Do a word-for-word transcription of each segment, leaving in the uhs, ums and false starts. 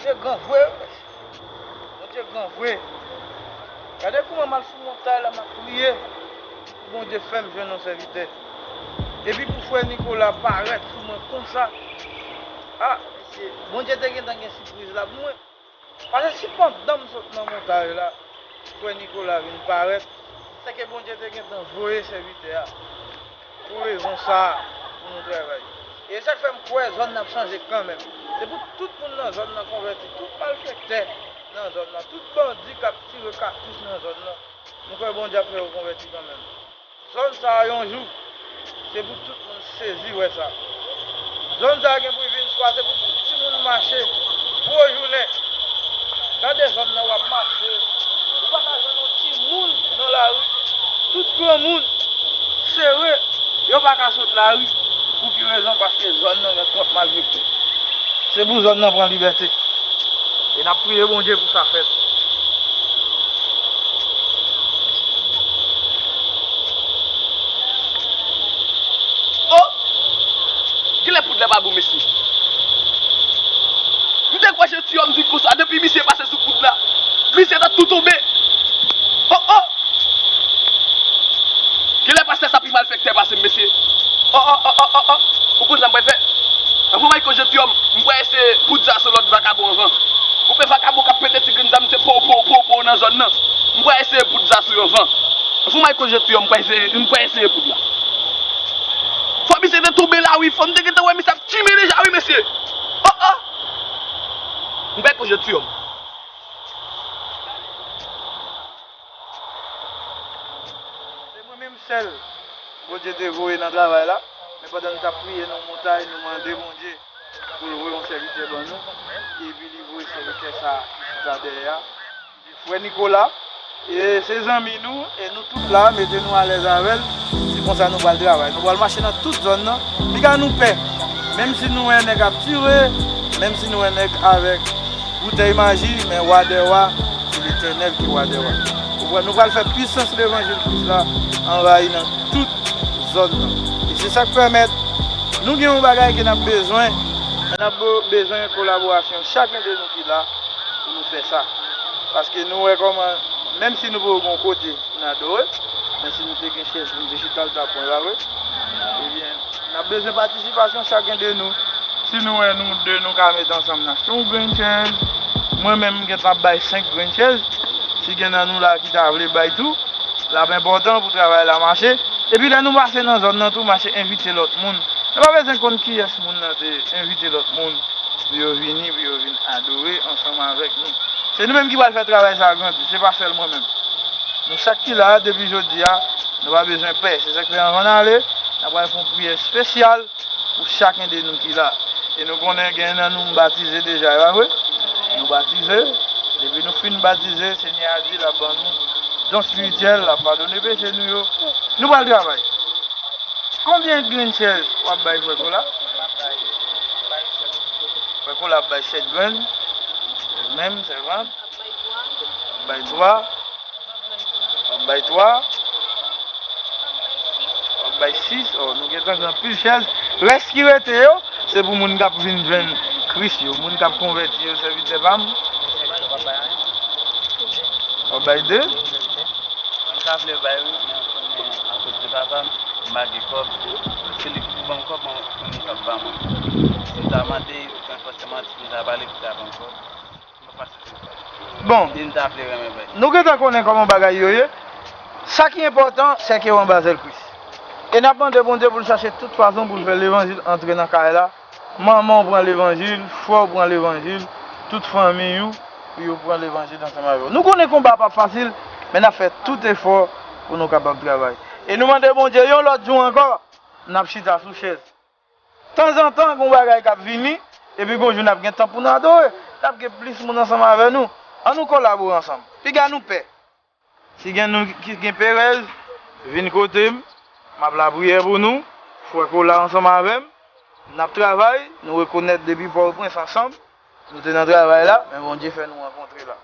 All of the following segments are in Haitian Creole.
Bondye gran vre, wi. Bondye gran vre. Gade kouman m al sou montay la, m ap priye pou Bondye fè m jwenn yon sèvitè. Epi pou frè Nicolas parèt sou mwen konsa. Ah, mesye, Bondye te gentan gen sipriz la pou mwen. Paske si pandan m sot nan montay la, frè Nicolas vin parèt, se ke Bondye te gentan voye sèvitè a pou rezon sa a, pou nou travay. E sa k fè m kwè zòn nan ap chanje kanmenm. Se pou tout moun nan zòn nan konvèti, tout malfektè nan zòn nan, tout bandi k ap tire katouch nan zòn nan. M kwè Bondye ap fè yo konvèti kanmenm. Zòn sa a yon jou, se pou tout moun sezi wè sa. Zòn sa a gen pou vin swa se pou tout timoun mache gwo jounen. Gade zòn nan w ap mache, ou pa ka jwenn yon timoun nan lari. Tout granmoun sere, yo pa ka sot lari. Pou ki rezon? Paske zòn nan gen twòp malfektè. Se pou zòn nan pran libète. E n ap priye Bondye pou sa fèt. Oh! Genlè poud la pa bon, mesye. M te kwè jentiyòm di konsa, depi misye pase sou poud la, misye ta tou tonbe. Oh, oh! Genlè pastè sa pi malfektè pase m, mesye. Oh, oh, oh, oh, oh, oh. Ou konn sa m pral fè? Anvan m al kot jentiyòm, m pral eseye poud sa sou lòt vakabon anvan. Gon pè vakabon k ap pete ti grenn zam se pow, pow, pow, pow nan zòn nan. M pral eseye poud sa sou yo anvan. Anvan m al kot jentiyòm, m pral eseye, m pral eseye poud la. Fò misye te tonbe la, wi. Fò m te gentan wè misye ap tchime deja, wi, mesye. Oh, oh! M pral kot jentiyòm. Se mwen menm sèl Bondye te voye nan travay la. Men pandan nou t ap priye, nou montay, nou mande Bondye pou l voye yon sèvitè ban nou. Epi li voye sèvitè sa a ki chita dèyè a. Frè Nicolas, e se zanmi nou, e nou tout la, mete nou alèz avè l. Se konsa nou pral travay. Nou pral mache nan tout zòn nan. Piga nou pè. Menm si nou wè nèg ap tire, menm si nou wè nèg avèk boutèy maji, men wa dè wa, se Letènèl ki wa dè wa. Ou wè, nou pral fè pwisans levanjil Kris la anvayi nan tout zòn nan. E se sa k pèmèt nou gen yon bagay ke n ap bezwen, men n ap be- bezwen kolaborasyon chaken de nou ki la pou nou fè sa. Paske nou wè kòman, menm si nou poko gen yon kote pou n adore, men si nou te gen chèz pou nou te chita, l ta pwen, pa vre? Ebyen, n ap bezwen patisipasyon chaken de nou. Si nou wè nou de, nou ka met ansanm, n achte yon grenn chèz. Mwen menm, m gentan ap bay senk grenn chèz. Si gen nan nou la ki ta vle bay tou, l ap enpòtan pou travay la mache. Epi lè nou pase nan zòn nan tou, mache envite lòt moun. Nou pa bezwen konn kiyès moun nan te envite lòt moun pou yo vini, pou yo vin adore ansanm avèk nou. Se nou menm ki pral fè travay sa a grandi, se pa sèl mwen menm. Nou chak ki la a, depi jodi a, nou pa bezwen pè. Se sa k fè anvan n ale, n ap pral fè yon priyè espesyal pou chaken de nou ki la. E nou konnen gen nan nou m batize deja, e pa vre? Nou batize, depi nou fin batize, Senyè a di l ap ban nou don espirityèl, l ap padone peche nou yo. Nou pral travay. Konbyen grenn chèz w ap bay frè Kola? Frè Kola ap bay sèt grenn. Li menm, sèvant. Ap bay twa. W ap bay twa. W ap bay sis. Oh, nou gentan gen anpil chèz. Rès ki rete yo, se pou moun k ap vin jwenn Kris yo, moun k ap konvèti yo, sèvitè pa m. W ap bay de. Mwen ta vle bay, wi, men konnen akoz de papa m, m pa gen kòb. Se li ki pou ban m kòb, mwen konnen l p ap ban mwen. Si m ta mande, fòseman, si m ta pale, li ta ban m kòb. Bon, nou gentan konnen kòman bagay yo ye. Sa ki enpòtan, se ke w anba zèl Kris. E n ap mande Bondye pou l chache tout fason pou l fè levanjil antre nan kay la. Manman w pran levanjil, frè w pran levanjil, tout fanmi w, pou yo pran levanjil ansanm avè w. Nou konnen konba a p ap fasil, men n ap fè tout efò pou nou kapab travay. E nou mande Bondye yon lòt jou ankò, n ap chita sou chèz. Tanzantan, gon bagay k ap vini, epi gon jou n ap gen tan pou n adore, n ap gen plis moun ansanm avè nou. Ann nou kolabore ansanm. Piga nou pè. Si gen nou ki gen perèz, vin kote m, m ap lapriyè pou nou, frè Kola ansanm avè m, n ap travay, nou rekonèt depi Pòtoprens ansanm, nou te nan travay la, men Bondye fè nou rankontre la.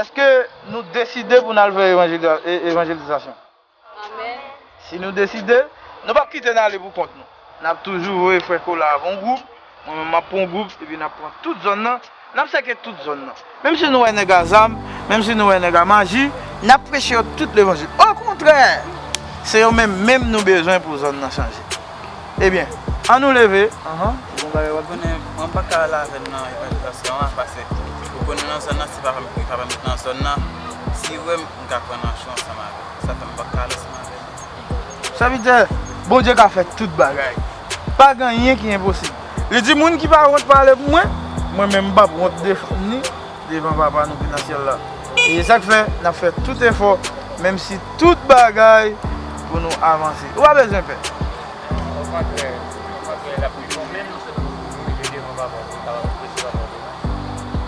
Èske nou deside pou n al fè evanjeliza- e- evanjelizasyon? Amèn. Si nou deside, nou p ap kite n ale pou kont nou. N ap toujou voye frè Kola avè yon gwoup, mwen menm m ap pran yon gwoup, epi n ap pran tout zòn nan, N ap sèke tout zòn nan. Menm si nou wè nèg a zam, menm si nou wè nèg a maji, n ap preche yo tout levanjil. Okontrè, se yo menm menm nou bezwen pou zòn nan chanje. Ebyen, ann nou leve. Anhan. Ou konnen, mwen pa ka al avè n nan evanjelizasyon an, paske ou konnen nan zòn nan, se papa m ki papa m ki nan zòn nan. Si vre m ka pran nan chou ansanm avè l, sa fè m pa ka al ansanm avè l. Sèvitè, Bondye ka fè tout bagay. Pa gen anyen ki enposib. Li di, moun ki pa wont pale pou mwen, mwen menm m p ap wont defann li devan Papa nou ki nan syèl la. E se sa k fè n ap fè tout efò, menm si tout bagay, pou nou avanse. Ou pa bezwen pè. Okontrè, okontrè, l ap rive menm nou rive devan Papa pou nou kapab preche Papa w.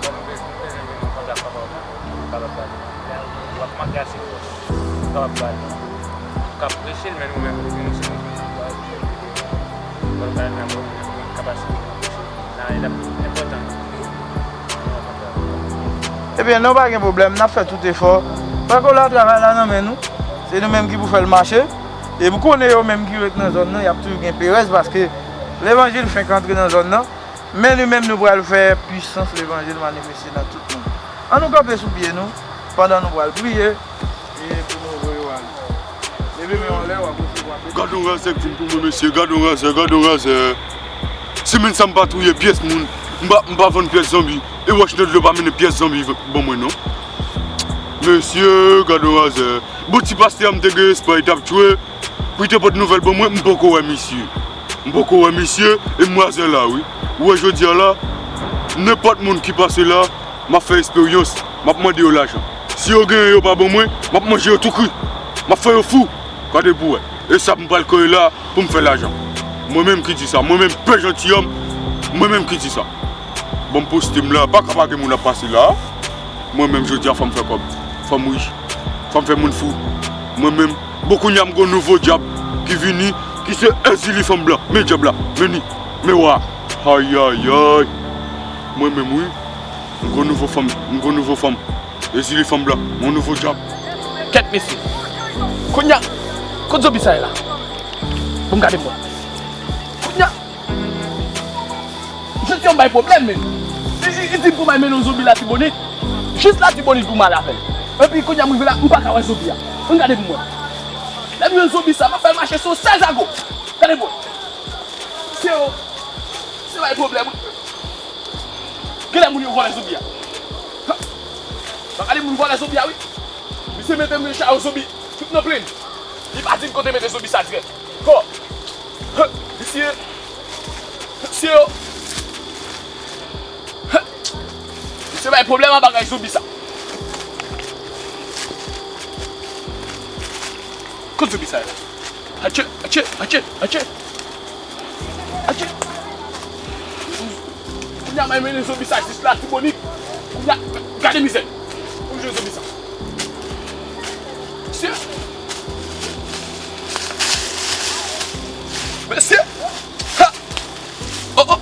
Kòm nou bezwen, nou bezwen vin nan kontak Papa w pou nou kapab pale. W ap manke ase fòs pou nou kapab pale. Ou ka preche l, men nou menm, nou se moun ki pral preche l. Fò nou pale nan bon kapasite pou nou preche. Nan etap enpòtan. Ebyen, non, pa gen pwoblèm, n ap fè tout efò. Pako la, travay la nan men nou. Se nou menm ki pou fè l mache. E m konnen yo menm ki ret nan zòn nan, y ap toujou gen perèz paske levanjil fenk antre nan zòn nan. Men nou menm, nou pral fè pisans levanjil manifeste nan tout moun. Ann nou kanpe sou pye nou pandan nou pral priye e pou nou voye w ale. Leve men w anlè, w ap resevwa benediksyon. Gad on razè k vin pou mwen, mesye, gad on razè, gad on razè. Si menm sa m pa touye pyès moun, m pa, m pa vann pyès zanbi, e Watch Nèg Dlo pa mennen pyès zanbi ban mwen, non. Mesye, gad on razè. Bon, ti pastè a m te gen espwa li t ap tchwe. Pou l te pote nouvèl ban mwen, m poko wè misye. M poko wè misye, e m razè la, wi. Ou wè jodi a la, nenpòt moun ki pase la, m ap fè esperyans, m ap mande yo lajan. Si yo genyen yo pa ban mwen, m ap manje yo tou kri. M ap fè yo fou. Gade pou wè. E sa m pral kore la pou m fè lajan. Mwen menm ki di sa, mwen menm pè jantiyòm, mwen menm ki di sa. Bon, m poste m la, pa ka pa gen moun ap pase la. Mwen menm jodi a fò m fè kòb. Fò m rich. Fò m fè moun fou. Mwen menm, bon, kounye a m gon nouvo dyab ki vini, ki se Ezili fanm blan. Men dyab la, men ni, men wa. Ayayay. Mwen menm wi. M gon nouvo fanm, m gon nouvo fanm. Ezili fanm blan, mon nouvo dyab. Kèt mesye. Kounye a, kot zonbi sa ye la? Bon, gade mwen. Kounye a, Jodi a m bay pwoblèm, men. Li, li, li di m pou m al mennen yon zonbi Latibonit. Jis Latibonit pou m al avè l. Epi kounye a m rive la, m pa ka wè zonbi a. Ann gade pou mwen. Lè m jwenn zonbi sa, m ap fè l mache sou sèl zago. Gade pou mwen. Se yo. Se bay pwoblèm, wi. Genlè moun yo vòlè zonbi a. Ha. Pa gade moun vòlè zonbi a, wi. Misye mete m nan chayo zonbi. Tout nan plen. Li pa di m kote mete zonbi sa dirèk. Kò. Misye. Misye yo. Misye bay pwoblèm a bagay zonbi sa. Kot zonbi sa ye la? Atchè, atchè, atchè, atchè. Atchè. Kounye a m al mennen zonbi sa jis Latibonit. Kounye a, gade mizè. Pou m jwenn zonbi sa. Mesye. Mesye. Ha. Oh, oh.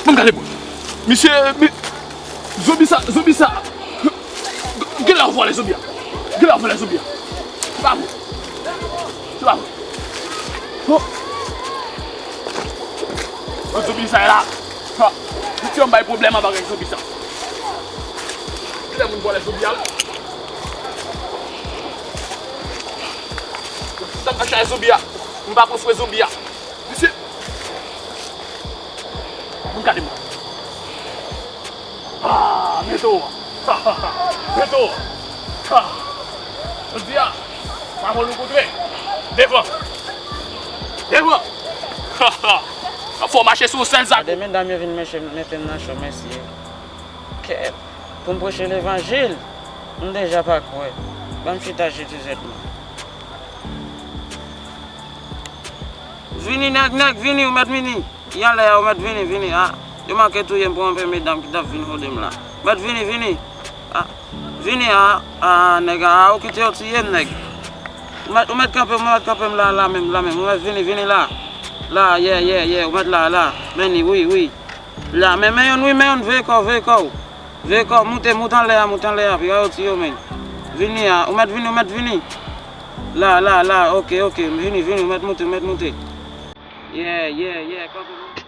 Bon, gade mwen. Misye, mi-, zonbi sa, zonbi sa. Genlè yo vòlè zonbi a. Genlè yo vòlè zonbi a. Se pa vre. Se pa vre. Oh. Bon, zonbi sa la. Ha. Misye, m bay pwoblèm a bagay zonbi sa. Genlè moun vòlè zonbi a, wi. Sa m ap chache zonbi a. M pa pran fre zonbi a. Misye. Moun gade mwen. Ah, meto. Meto. Ah. Jodi a, m ap kontre. Devan. Devan. Fò w mache sou sèl zago. Gade medam yo vin mete m nan cho, mesye. Kèt. Pou m preche levanjil, m deja pa kwè. Ban m chita jis dizèt mwa. Vini, nèg, nèg, vini, ou mèt vini. Y anlè a, ou mèt vini, vini, a. Yo manke touye m pou anpil medam ki t ap vin vòlè m la. Ou mèt vini, vini. A, vini, a, a, nèg, a, ou kite yo tiye m, nèg. Ou mèt, ou mèt kanpe m, ou mèt kanpe m la, la menm, la menm. Ou mèt vini, vini la. La, yè, yè, yè, ou mèt la, la. Men li, wi, wi. La, men, men youn, wi, men youn, veye kò w, veye kò w. Veye kò w, moute, moute anlè a, moute anlè a, piga yo tiye w, men. Vini a, ou mèt vini, ou mèt vini. La, la, la, oke, oke, vini, vini, ou mèt moute, ou mèt moute. Yeah, yeah, yeah, kanpe, kanpe.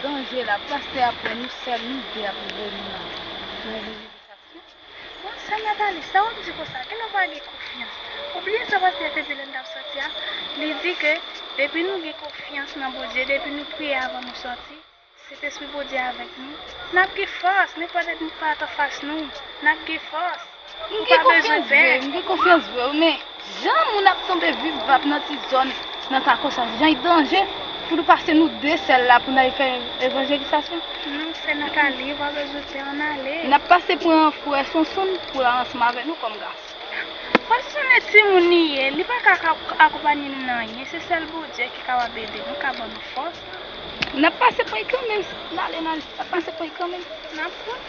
Danje la, pastè ap pran nou sèl, nou de ap vini nan, nan yon revelasyon. Bon, sè Nathalie, sa w ap di konsa? Genlè w pa gen konfyans. Ou bliye sa pastè a te di lè n t ap sòti a? Li di ke depi nou gen konfyans nan Bondye, depi nou priye avan nou sòti, Sentespri Bondye avèk nou, n ap gen fòs, nenpòt ènmi k parèt anfas nou, n ap gen fòs. M gen konfyans vre, m gen konfyans vre, wi, men jan moun ap tonbe vivvap nan ti zòn, nan ta konsa, jan l danje, pou nou pase nou de sèl la pou n al fè evanjelizasyon. Non, sè Nathalie, ou pa bezwen pè, ann ale. N ap pase pran frè Sonsonn pou l al ansanm avèk nou kòm gason. Frè Sonsonn se timoun li ye, li pa ka, ka akonpanye nou nan anyen, se sèl Bondye ki kapab ede nou, ka ban nou fòs. N ap pase pran l kanmenm, n ale, n ale, n ap pase pran l kanmenm. N ap pran.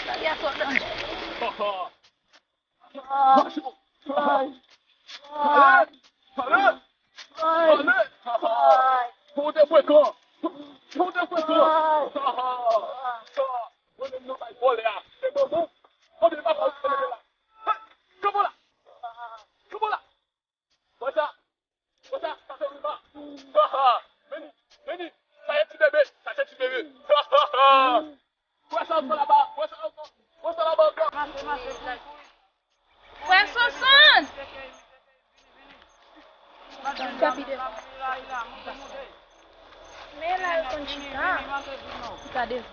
Bagay a twò danje. Mache! Pale! Pale! Pale! Ou te frekan! Ou te frekan! Mwen menm nan bay vòlè a. Se bon, bon. Kote papa ou te mete la? Hey! Kanpe la! Kanpe la! Wè sa? Wè sa? Sa se Wilma. Ha, ha. Vini, vini. Sa se ti bebe. Sa se ti bebe. Ha, ha, ha. Wè sa, wè sa laba. Wè sa, wè sa, wè sa laba ankò. Frè Sonson! Men la yo konn chita. Chita devan.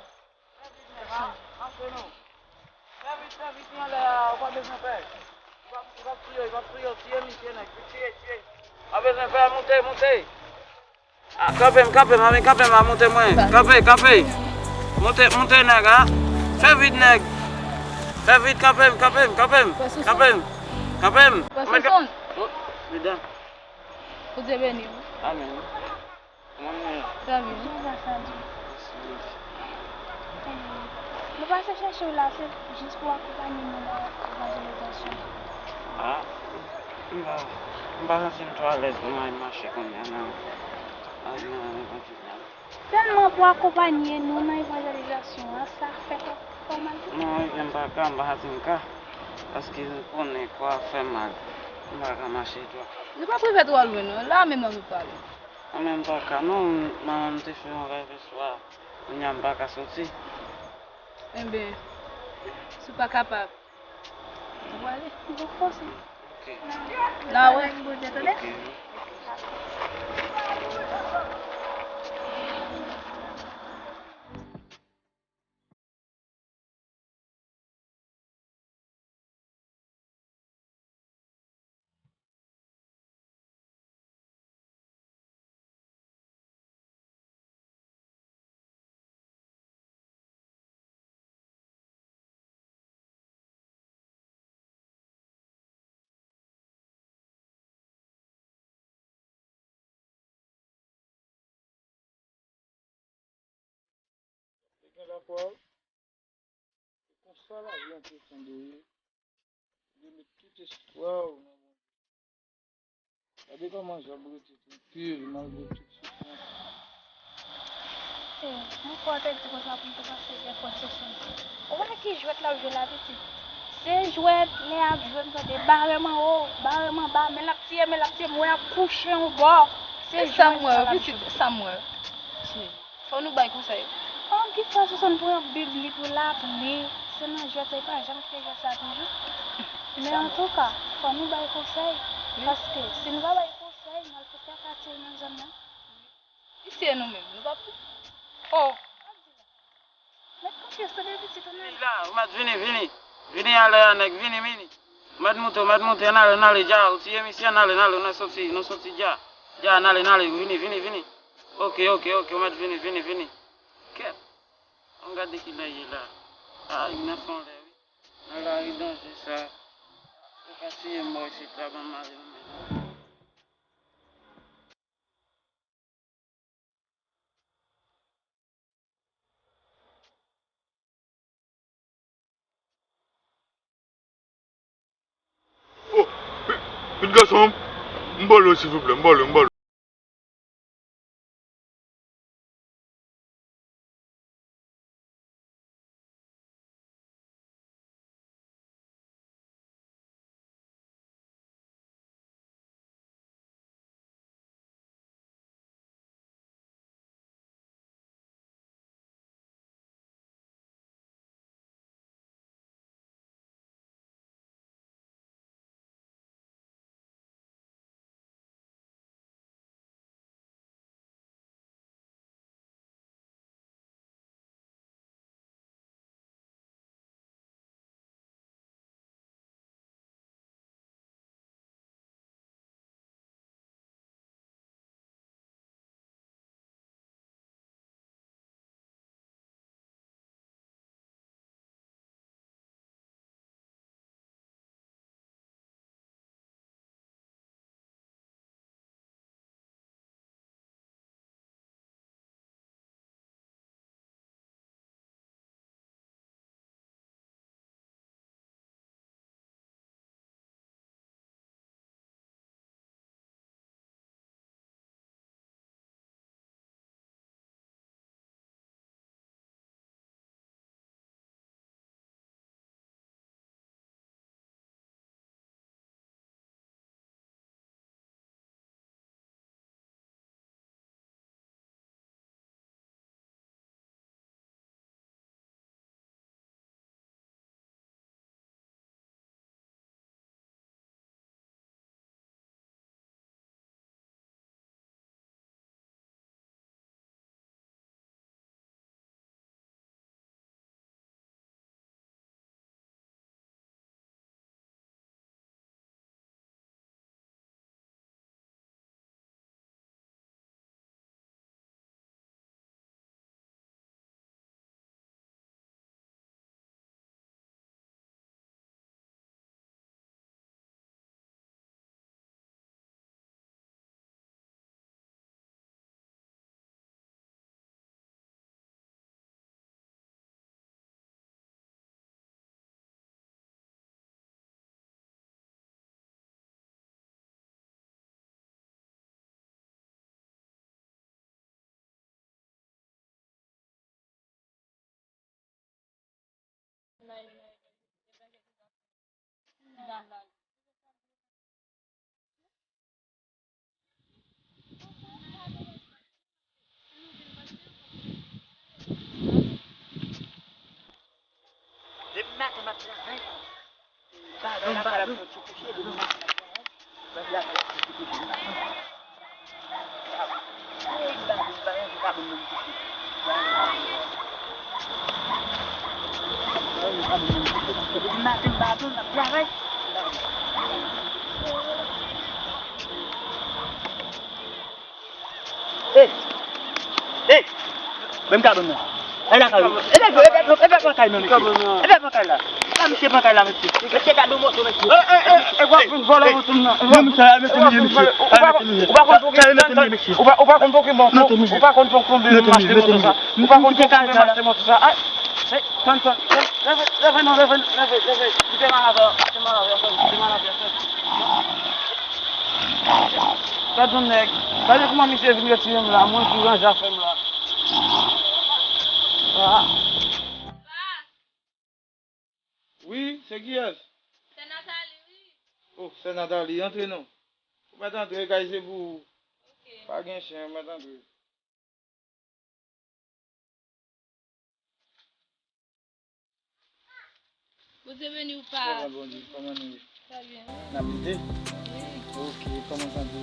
Fè vit, fè vit, li anlè a, ou pa bezwen pè. Li p ap, li p ap touye w, li p ap touye w, tiye misye nèg, tiye, tiye. Pa bezwen pè, moute, moute. A, kanpe m, kanpe m, a, men kanpe m, a, moute mwen. Kanpe, kanpe. Moute, moute nèg, a. Fè vit nèg. Fè vit, kanpe m, kanpe m, kanpe m. Kanpe m. Kanpe m. Frè Sonson. Oh, medam. Bondye beni w. Amèn. Kòman nou ye? Trè byen. Mèsi, mèsi. Nou pase chèche w la, se jis pou w akonpanye nou nan evanjelizasyon. A, m pa, m pa santi m twò alèz pou m al mache kounye a nan, nan, nan evanjil la. Sèlman pou akonpanye nou nan evanjelizasyon an, sa fè fò mal. Non, ebyen, m pa ka, m pa santi m ka. Paske ou konnen kò a fè mal. M pa ka mache twò. Nou pa privè twò lwen, non. La menm nan nou pale. Mwen menm m pa ka non, m, m te fè yon rèv yè swa, kounye a m pa ka soti. Enben, si w pa kapab, ou prale? M poko fòse. Ok. N a wè. Bondye tande. Ok. Te gen lapwa w. Se konsa lavi an te sanble ye. Ou dwe met tout espwa w nan Bondye. Gade kòman Jòb rete trankil malgre tout soufrans. E, mwen kwè w te di konsa pou m te pase byen frè Sonson. Ou wè ki jwèt l ap jwe la pitit? Se jwèt lè y ap jwe m tande bare m anwo, bare m anba, men l ap tiye, men l ap tiye m, ou wè y ap kouche yon bò. Se jwèt sa l ap jwe. Sa m wè, pitit, sa m wè. Fò nou bay konsèy. An, ki frè Sonson pran Bib li pou l ap li. Se nan jwèt sa, li pa janm kite jwèt sa toujou. Men antouka, fò nou bay konsèy. Paske si nou pa bay konsèy, malfektè ka tire nan zòn nan. Misye nou menm, nou pa pou. Oh! Mèt konfyans tande pitit ou nan. Vini la, ou mèt vini, vini. Vini alè a nèg, vini, vini. Ou mèt moute, ou mèt moute, ann ale, ann ale, dja, ou tiye misye, ann ale, ann ale, nou soti, nou soti dja. Dja, ann ale, ann ale, vini, vini, vini. Ok, ok, ok, ou mèt vini, vini, vini. Kèt. Ann gade kilè ye la. A, li nan fon lè, wi. Nan lari danje sa. Yo ka tiye m bò isit la, ban m ale, mwen menm. Oh, vit, vit gason, m ba w dlo silvouplè, m ba w dlo, m ba w dlo. Depi maten m ap travay. Badon, badon. Depi maten badon, m ap travay. Hey! Hey! Menm kabòn nan. Ay la kabòn. E bèt, e bèt, e bèt pran kay nan, mesye. E bèt pran kay la. La, mesye pran kay la, mesye. Mesye, gade yon moto, mesye. E, e, e, e, w ap vin vòlè moto m nan. Non, mesye, mete m ye, mesye. Ou pa konn pou ki, ou pa konn pou ki, ou pa konn pou konbyen m achte moto sa. Ou pa konn pou konbyen m achte moto sa. Ay, tann, tann, tann. Leve, leve, non, leve, leve, leve. Kite mal avè, kite mal avè, kite mal avè. Gad yon nèg. Gade kouman misye vin retire m la, mwen pou ranje afè m la. Ah. Wi, se kiyès? Sè Nathalie, wi. Oh, sè Nathalie, antre non. Ou mèt antre, kay se pou ou. Ok. Pa gen chen, ou mèt antre. Bondye beni w, pa. Bondye, kòman nou ye? Sa byen, wi. N ap lite? Wi. Ok, kòman sante w?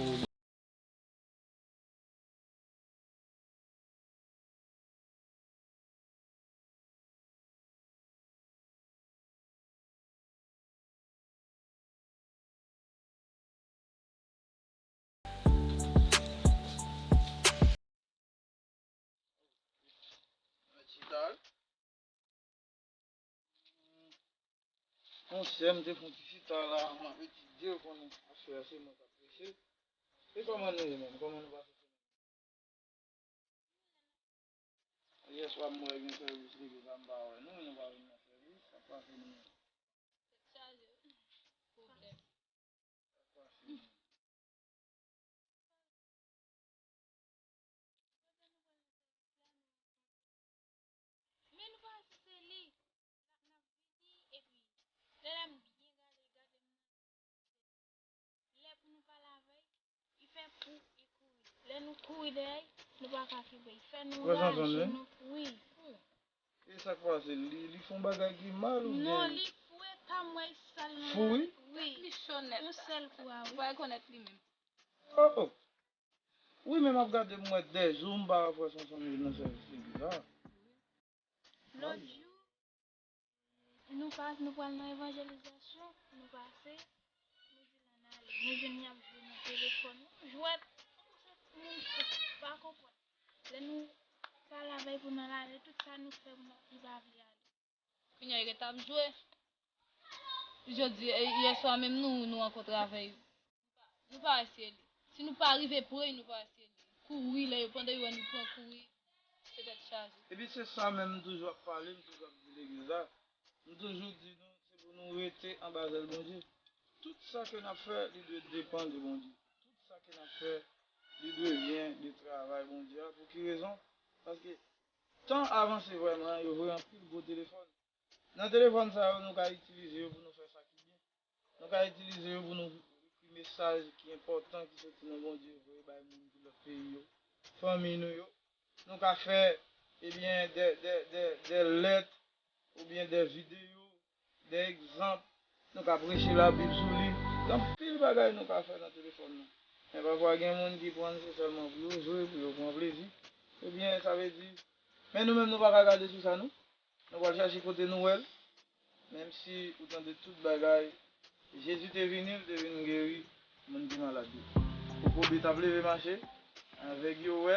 Mwen chita wi. Monchè, m te fè yon ti chita la, m ap etidye, w konnen, aswè a se mwen k ap preche. E kòman nou ye menm? Kòman nou pase semèn? Yèswa m wè gen sèvis legliz la, m pa wè nou, nou pa vin nan sèvis, sa k pase nou menm? Tèt chaje, wi. Pwoblèm. Sa k pase nou menm? Men nou pa wè si se li. N ap vini, epi lè, lè m byen gade, gade m nan. Lè pou nou pale avè l, li fè pou, li kouri. Lè nou kouri dèyè l, nou pa ka kenbe l. Li fè nou raje, nou kouri. E sa k pase? Li, li fè yon bagay ki mal oubyen? Non, li fou, eta m wè l sal nan. Fou, wi. Wi. Tèt li cho nèt. Yon sèl kou a, wi. Ou pa rekonèt li menm. Oh, oh. Wi, men m ap gade, m wè de jou m pa wè frè Sonson nan sèvis legliz la. Lòt jou, nou pa, nou pral nan evanjelizasyon, nou pase, nou di l ann ale. Nou jwenn y ap jwe nan telefòn, yon jwèt, yon sèt moun fou, pa konprann. Lè nou pale avè l pou n al ale, tout sa nou fè pou n, li pa vle ale. Kounye a, li ret ap jwe. Jodi, e, yèswa menm nou, nou rankontre avè l. Nou pa wè si se li. Si nou pa rive pre l, nou pa wè si se li. Kouri, lè yo, pandan yo wè nou pran kouri, se tèt chaje. Epi se sa menm m toujou ap pale, m toujou ap di legliz la. M toujou di nou, se pou nou rete anba zèl Bondye. Tout sa ke n ap fè, li dwe depann de Bondye. Tout sa ke n ap fè, li dwe vyen de travay Bondye a. Pou ki rezon? Paske tan avanse vrèman, yo voye anpil gwo telefòn. Nan telefòn sa yo, nou ka itilize yo pou nou fè sa ki byen. Nou ka itilize yo pou nou ekri mesaj ki enpòtan ki soti nan Bondye voye bay moun ki lòt peyi yo, fanmi nou yo. Nou ka fè, ebyen, de, de, de, de lèt oubyen de videyo, de egzanp. Nou ka preche Labib sou li. Gen anpil bagay nou ka fè nan telefòn nou. Men pafwa gen moun ki pran l se sèlman pou yo jwe, pou yo pran plezi. Ebyen, sa vle di, men nou menm nou pa ka gade sou sa, non. Nou pral chache kote nou wè l. Menm si ou tande tout bagay, Jezi te vini, l te vin geri moun ki malad yo. Kokobe t ap leve mache, avèg yo wè,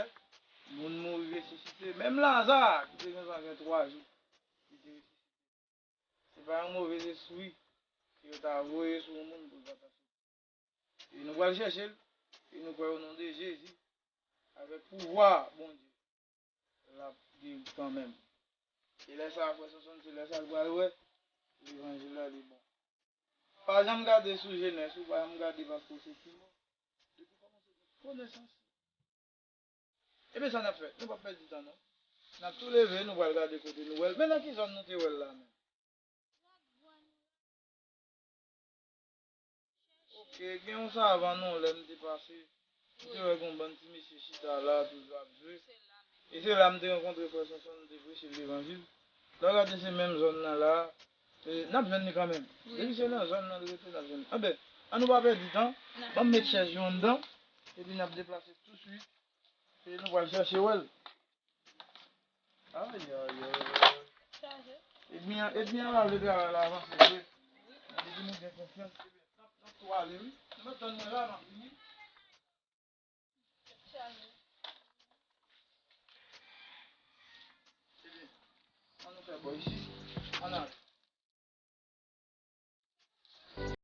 moun mouri resisite. Menm Laza, ki te gen zan gen twa jou, li te resisite. Se pa yon move espri ke yo ta voye sou yon moun pou l pa ta soti. E nou pral chèche l, e nou kwè o non de Jezi, avèk pouvwa Bondye, l ap geri kanmenm. E lè sa a, frè Sonson, se lè sa a l pral wè levanjil la li bon. Pa janm gade sou jenès ou, pa janm gade paske w se timoun. Depi w kòmanse gen konesans, ebyen sa n ap fè, nou p ap pèdi tan non. N ap tou leve, nou pral gade kote nou wè l. Men nan ki zòn nou te wè l la menm? E gen yon savann, non, lè m te pase, m te wè gen yon bann ti mesye chita la, toujou ap jwe. E se la m te rankontre frè Sonson, m te preche l levanjil. Lè w gade se menm zòn nan la, e, n ap jwenn li kanmenm. Depi se nan zòn nan li rete, n ap jwenn li. Anben, ann nou pa pèdi tan, ban m met chèz yo anndan, epi n ap deplase tousuit, e nou pral chèche wè l. Ay, ay, ay, ay. Edmi an, Edmi an pa vle travay la avanse vre. Li di nou gen konfyans. N ap, n ap tou ale, wi. Nou mèt tann mwen la, m ap vini. Ebyen, ann nou fè bò isi. Ann ale.